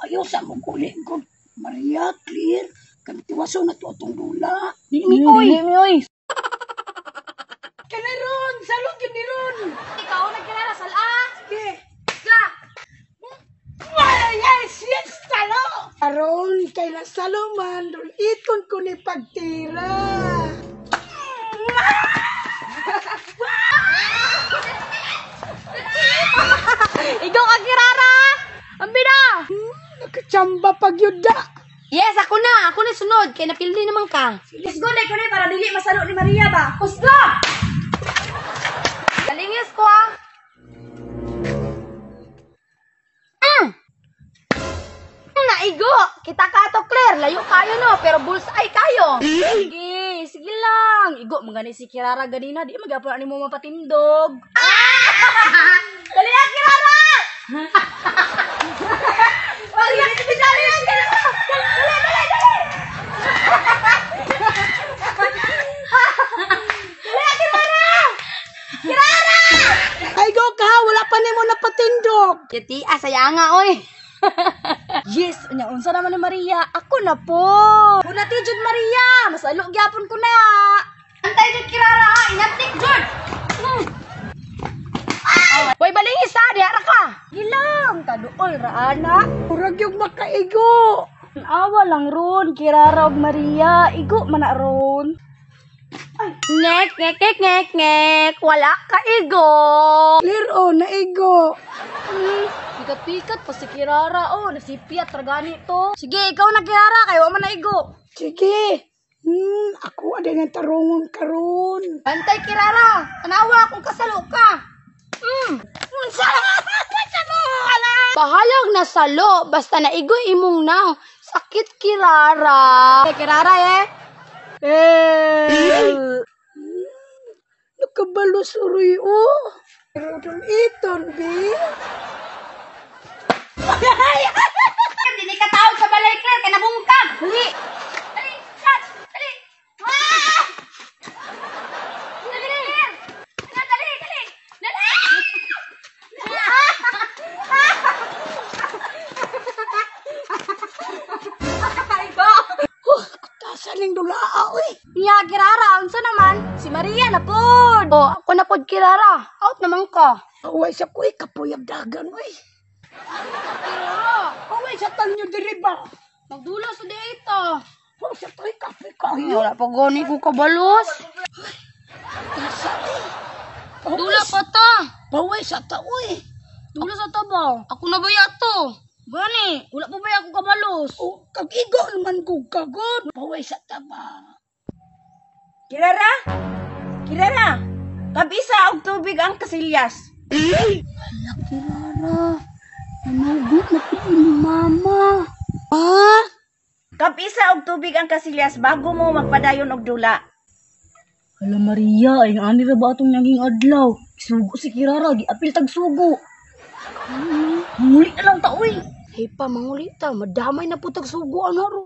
Ayaw sa mong uli ko. Maria, clear. Kami tiwaso na to atong dula. Di mi oy. Dili mi oy. Kanay ron, salot yun ni ron. Ikaw nagkilala sala. Sige. Ga. Why, yes, yes, salo! Aron, kay na salo man, iton ko ni pagtira. Ikaw ka Kirara. Ambida. Nakachamba pagyuda. Yes, ako na. Ako na sunod. Kay napildi naman ka. Kusgo na ko na para dili masalo ni Maria ba. Kusgo! Galingis ko ah. Mm. Naigo! Kita ka to, Claire. Layo kayo no, pero bullseye kayo. Sige, sige lang. Igo, mga ni si Kirara ganina. Di magyapon ani mo mapatindog. Dali na, Kirara! Wag na, dali, dali, dali, dali, dali. Dali, Kirara! Kirara! Ay, go ka, wala pa nimo napatindog. Yati, asaya nga, oy. Yes, unya unsa naman ni Maria? Ako na po. Kuna ti jud Maria, masalo gyapon ko na. Antay jud Kirara, ha? Inaptik jud. Ah! Hoy, balingis ha, diha ra ka. Gilang, kaduol ra ana. Murag yung makaigo. Awa lang ron, Kirara ug Maria, igo man na ron. Ngek, ngek, ngek, ngek, ngek. Wala ka igo. Clear o, naigo. Pikat-pikat pa si Kirara, oh. Nasipiat, tragani to. Sige, ikaw na Kirara, kay wa man na igo. Sige. Ako aday ng tarungon karon. Bantay Kirara, tanawa kung kasalo ka. Bahalag na salo, basta naigo imong naw. Sakit Kirara. Eh, Kirara eh. Eh. Nakabalos uroy o. Pero dun iton, bi. Dili ka tawag sa balay, Claire, kay nabungkag. Dali. Dali, touch. Dali. Ah! Dali, Claire. Dali, dali, dali. Dali. Ay, go. Huh, kutasan ning dulaa, oy. Nya, Kirara, unsa naman? Si Maria na pod. Oh, ako na pod, Kirara. Out naman ka. Away sa koy, kapuyag dagan, oy. Kirara, Away sa tanyo diri ba? magdula sa dito. Oh, sa to'y kape kayo. Wala pa gani ko kabalos. Tasa, oy. Dula pa ta. Paway sa ta, oy. Dula sa taba. Ako na ba to? Gani, wala pa ba ako kabalos? Oh, kagigo naman kong kagod. Paway sa taba. Kirara? Kirara? Kabisa og tubig ang kasilyas. Kirara, nanugot na po ni mama. Ah, Kabisa og tubig ang kasilyas bago mo magpadayon og dula. Hala Maria, ay ani ra ba atong naging adlaw? Sugo si Kirara, giapil tag sugo. Manguli na lang ta oy. Hey pa, manguli ta, madamay na po tag sugo ano ro.